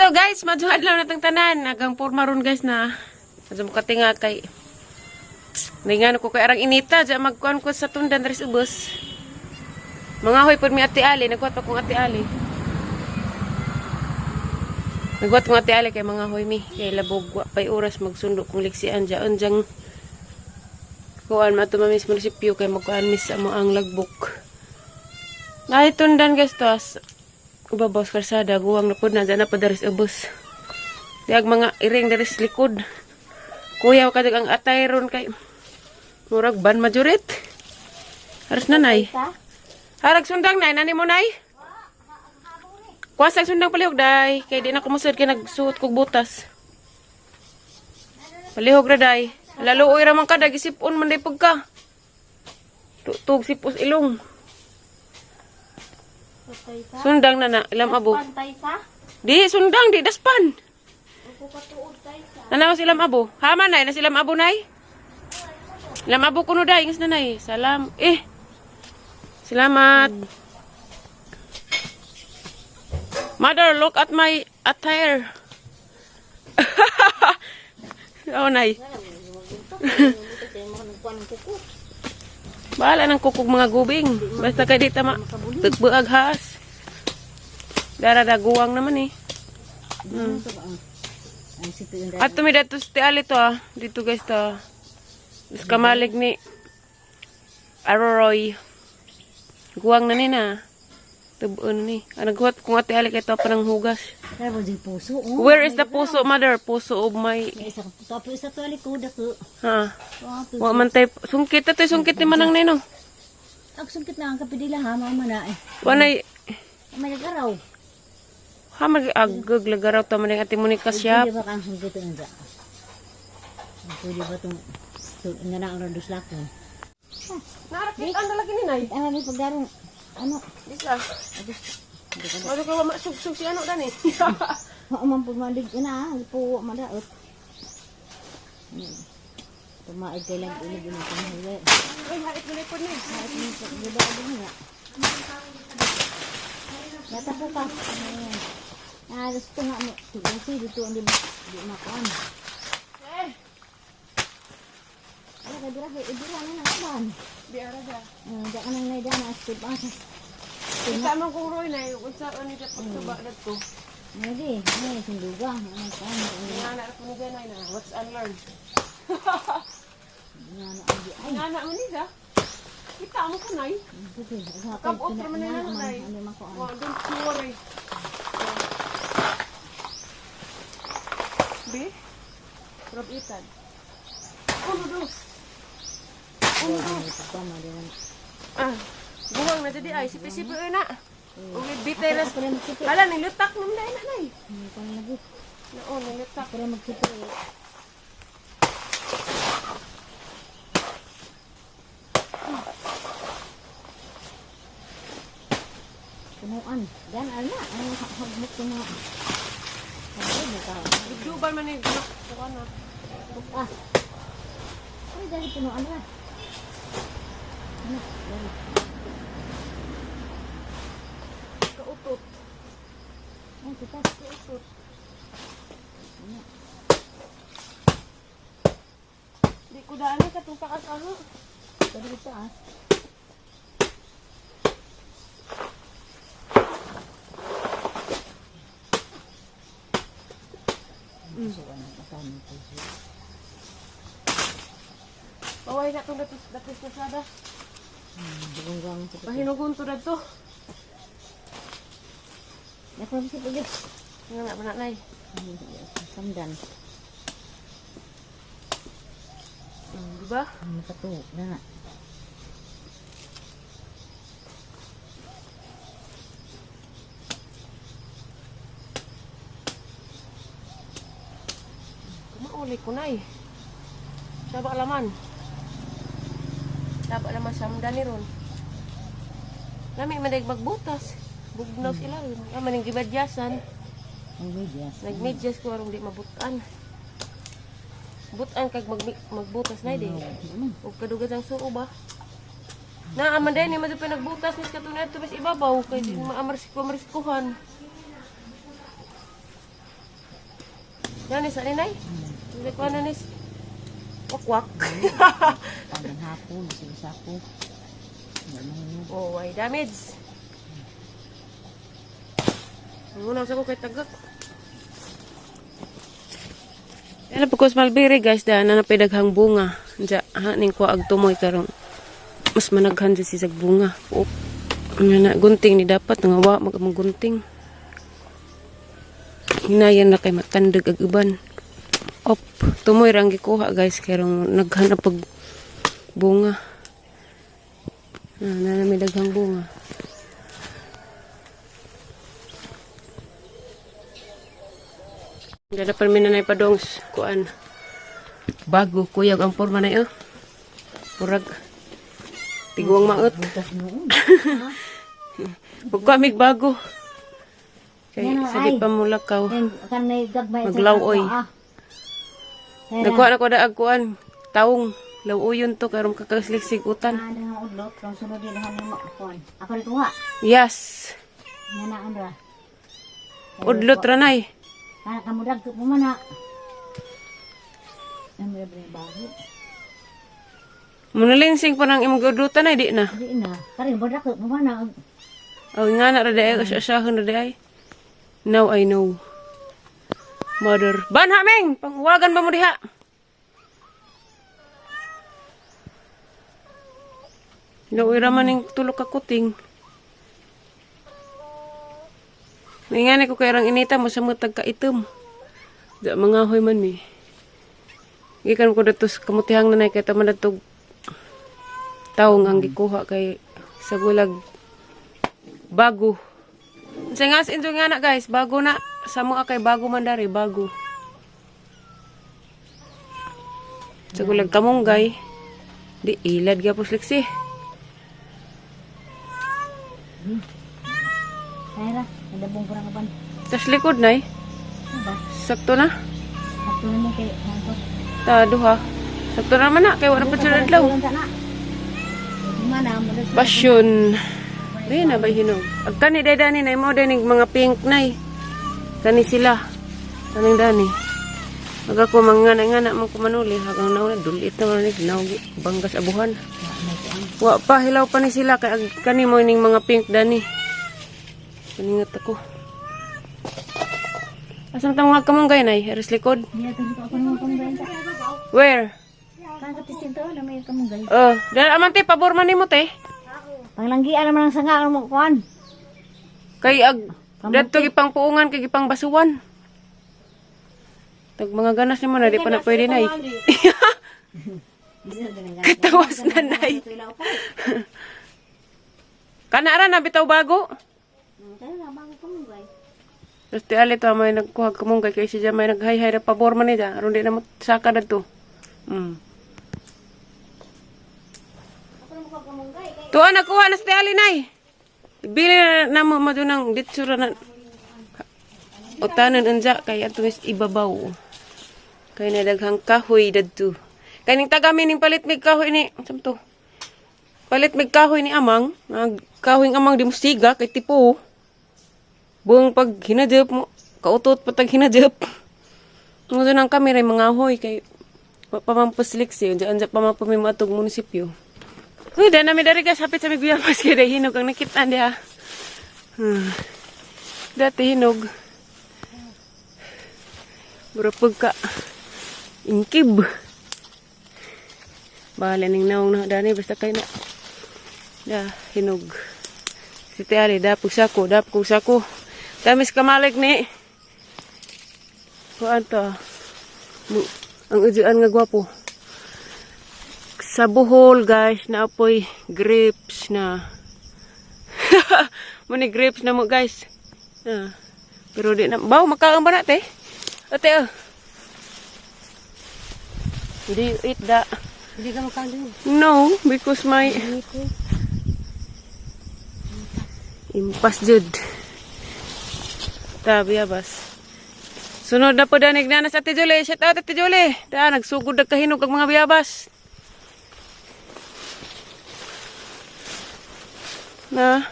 Hello guys, maayong adlaw natong tanan. Agang porma ron, guys, na. Adyo mo katinga kay Ningan ko kay arang inita, diya magkuan ko sa tundan diri sa ubos. Mga hoy pud mi Ate Ali, nagkuat pa kong Ate Ali. Nagkuat kong Ate Ali kay mga hoy mi, kay labog wa pay oras magsundo kong liksian diyan diyang kuan mato mamis munisipyo kay magkuan mis sa mo ang lagbok. Naay tundan, guys, to as ibabaw sa kalsada, guwang na pud na dyan na pa diri sa ubos. Diag mga iring diri sa likod. Kuya ka ang atay ron kay murag ban majurit. Haros na, nay. Harag sundang, nay, nani mo, nay? Kuwasag sundang palihog, day. Kay di na kumusod kay nagsuot kog butas. Palihog ra, day. Lalo ra man ka dag isip-on man day pagka. Tug sipos ilong. Sundang na na, ilam abo. Pantay sa? Di, sundang, di, daspan. Upo ka tuod tay sa. Nanaw silam abo. Hama, nay, na silam abo, nay. Ilam abo kuno, day, ingas na, nay. Salam. Eh. Salamat. Mother, look at my attire. Oh, nay. Bahala ng kukog mga gubing. Basta kay di tama. Tagbuag haas. Dara guwang naman eh. At tumi dato sa tiali to ah. Dito, guys, to. Mas kamalig ni Aroroy. Guwang na ni na. Tubuon na ni. Ah, naghuwat kung Ate Ali kay to pa ng hugas. Pero di puso. Oh. Where is the puso, mother? Puso of my. May isa ka tapos isa to likod ako. Ha? Oh, Wa man tay sungkit to, sungkit ni manang nino. Ag sungkit na ang kapidila ha mama na eh. Wanay May nag-araw. ha mag agag lagaraw ta man ate Monica siya. Pwede ba kang sungkit ang dyan? Pwede ba itong nga na ang randos lakon? Narakit ang lagi ni nay. Ang ano pagdarong ano? Isa. Mado ka masugsug si ano dani. Mao man pumalig na po madaot. Tumaig kay lang ulig ina kang huwi. Ay, hait mo na po ni. Yata po ka. Ah, gusto nga mo. Kasi dito ang di makuan. Eh, Ay, kadira kay ibira na nang uban. Di ara da. Di ka nang naida na step ah. Kita man kong Roy na unsa ani da pagsuba dadto. Ano di? Ano sunduga? Ano kuan? Nga na po ni Janay na what's unlearned. Nga na ang di ay. Nga na man ni da. Kita mo ko, nay. Sige, Kabot ra man na nay. Ano makuan? Wa, don't you worry. Be? Rob itan. Uno, dos. Uno, dos. Ah, buwang na jadi ay sipi-sipi na. Ug bitay na. Hala, nilutak naman dahil na, nay. Nao, nilutak. Pero magsipi. Punuan. Gan alma. Ang hagmok ko mga. Ano ka? Dugduban man ni gulok ko na. Ah. Ay, dali punuan ra. Ano? Dali. Kautot. Ay, kita. Kautot. Di ko daan ni katong taas ano. Dali ito ah. Baway na itong datos datos kasada. Gunggang sa Pahinugon to dadto. Nakuha sa pagyo. Nga na pa na, nay. Samdan. Di ba? Nakatuok na na. Kumauli ko, nay. Saba laman. Saba laman samdan ni ron. Lami man dag magbutas. Bugnaw sila. Ah, maning gibadyasan. Ang medyas. Nagmedyas ko aron di mabutan. Butan kag magbutas na di. Ug kadugat ang suo ba? Na aman din ni madto pa nagbutas nis katunay to mas ibabaw kay di maamar si pamariskuhan. Nani sa ninay? Hindi ko ano nis. Wakwak. Panggang hapon, sige sako. Oh, ay damage. Ang una sa ko kay tagak. Yan na pagkos malbiri, guys, dahil na napidaghang bunga. Diya, ha, ning kuha ag tumoy karong mas managhan dyan si bunga. O, nga na, gunting ni dapat, nga wa, mag gunting. Hinayan na kay matandag ag uban. Op, tumoy ra ang gikuha, guys, karong naghan na pag bunga. Ah, na na may daghang bunga. Dala pa mi nanay padong kuan. Bago kuyog ang porma na oh. Murag tiguang maot. Butas noon. Pagkamig bago. Kay Yan, sa di ay. pa mulakaw. Kan may gagmay. Maglaw-oy. Nagkuha na ko daag kuan. Taong lawoyon to karon kakasliksig utan. Ano nga udlot, kung sunod din ang mo kuan. Ako rin kuha. Yes. Nga na andra. Udlot ranay. Kana kamudag ko mo na. Ang mga bago. Munalinsing pa nang imong giudlutan ay di na. Di na. Karin bodak ko mo na. Oh, nga na ra day asahon ra day. Now I know. Mother. Ban haming, pangwagan ba mo diha? Lawi ra man ning tulo ka kuting. Ngani ko kay rang inita mo sa mga tagkaitom. Da mga hoy man mi. Gikan ko dato sa kamutihang nanay kay tama datog taong ang gikuha kay sa gulag bago. Sa nga enjoy nga na, guys, bago na sa mga kay bago man dari bago. Sa gulag kamunggay. Di ilad gyapon liksi. Kaya ra, nadabong ko ra kapan. Tas likod nay. Ano ba? Sakto na. Sakto na mo kay hangkot. Ta duha. Sakto na man na kay wala pa sila adlaw. Mana mo Passion. Di na ba hinog? Ag kani day dani nay mo day ning mga pink nay. Kani sila. Kaning dani. Ag ako mga ngana ngana man kumanuli hagang nauna dulit na man ni nawgi banggas abuhan. Wa pa hilaw pa ni sila kay ag kani mo ning mga pink dani. Kaningat ako. Asan tang mga kamunggay nay? Aris likod. Niya to ko ako ng benta. Where? Kan katisin to na may kamunggay. Oh, dahil amante pabor man nimo te. Panglanggian naman ang sanga ang mo kuan. Kay ag dadto gipang puungan kay gipang basuan. Tag mga ganas nimo na di pa na pwede nay. Katawas na nay. Kana ra na bitaw bago. Terus ti ali to may nagkuha kamunggay kay siya may naghay-hay na pabor man niya aron di na mo saka dadto. Tuwa nakuha na sa ti ali nay. Bili na na mo madunang ditsura na utanon unja kay ato is ibabaw. Kay na daghang kahoy dadto. Kay ning taga mi ning palit mig kahoy ni unsa to? Palit mig kahoy ni amang, ang kahoy ng amang di mo siga kay tipo. Buong pag hinadjep mo, kautot patag hinadjep. Nguso nang kami ray mga hoy kay pamampuslik siyo, diyan diyan pamapumimatog munisipyo. Uy, dahil nami dari guys, hapit sa may guyamas kay dahil hinog ang nakita niya. Dati hinog. Mura pagka ingkib. Bahala ning naong na dani basta kay na. Da hinog. Si Te Ali, da pugsako, da pugsako. Tamis kamalik ni. Kuan to. Ang ujuan nga gwapo. Sa Bohol, guys, na apoy grapes na. Muni grapes na mo, guys. Ah. Pero di na, baw, makaang ba na, te? Ate, oh. Do you eat that? Hindi ka makaon. No, because my impas jud. Tabi abas. Sunod na po danig na sa Ate Julie. Shout out, Ate Julie. Da, nagsugod na kahinog ang mga biyabas. Na.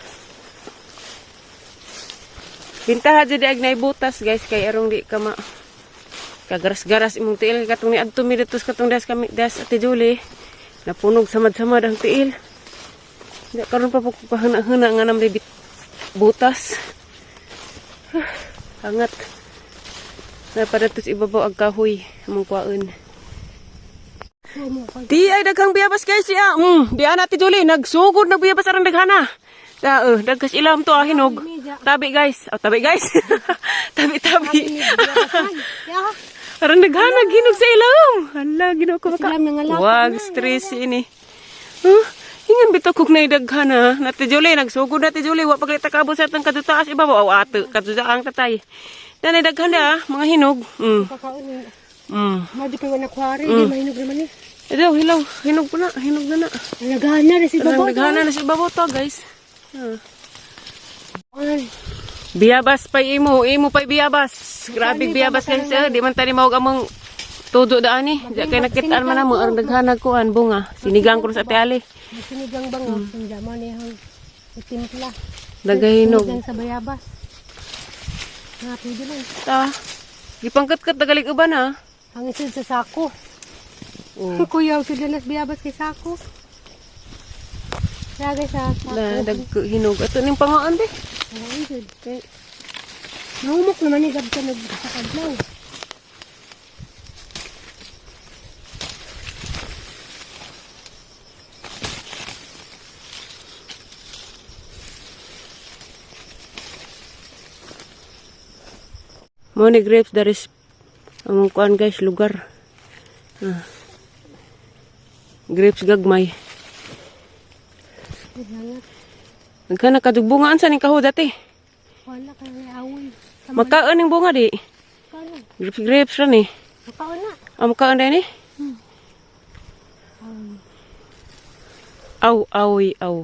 Bintaha jud ag naibutas, guys, kay arong di ka ma Kagaras-garas imong tiil katong niadto mi dito sa katong das kami das Ate Julie. Napunog samad-samad ang tiil. Di karon pa po ko kahuna-huna nga nam butas. Angat. Napadatos ibabaw ang kahoy among kwaon. Di ay daghang biyabas guys siya. Di ana Ate Julie nagsugod na biyabas aron daghana. Da dagkas ilam to ah, hinog. Tabi guys. Oh, tabi guys. Tabi tabi. Ya. Aron daghana hinog sa ilam. Hala, Ginoo ko maka. Sila mga lata Wag na, stress ini. Huh? Ingan bitaw kog nay daghana. Nate Julie nagsugod na Ate Julie wa paglita kabot sa atong kadutaas ibabaw aw ato kadudaang tatay. Danay daghana ah, mga hinog. Kakaon. Mm. Madi pa wala kuwari, di mahinog naman eh. Ito, hilaw, hinog po na, hinog na na. Nagana rin si Parang Babo. daghana na sa ibabaw to, guys. Ah. Ay, Biyabas pa imo, imo pa biyabas. Grabe biyabas guys, eh. Di man tani mawag among tudo daan eh. Di kay nakitaan man namo ang daghana ko an bunga. Sinigang ko sa Ate Ali. may sinigang bango. Ang jama niya ang timpla. Dagahinog. Sinigang sa bayabas. Nga, pwede lang. Ta. Gipangkatkat tagalig uban ah. Ang isod sa sako. Oh. Kuya, sila nas bayabas kay sako. Kaya guys, sa sako. Na dag hinog. Ato ning pangoan be. Ang isod. Nahumok naman ni Gab ka nag sa kadlaw. Mo ni grapes there is among kuan guys lugar. Ah. Grapes gagmay. Hangat. Nagkana kadugbungaan sa ning kaho dati. Wala ka na awoy. Makaon ning bunga di. Kaon. Grapes grapes ra ni. Makaon na. Ah, makaon din ni. Aw, aw, aw.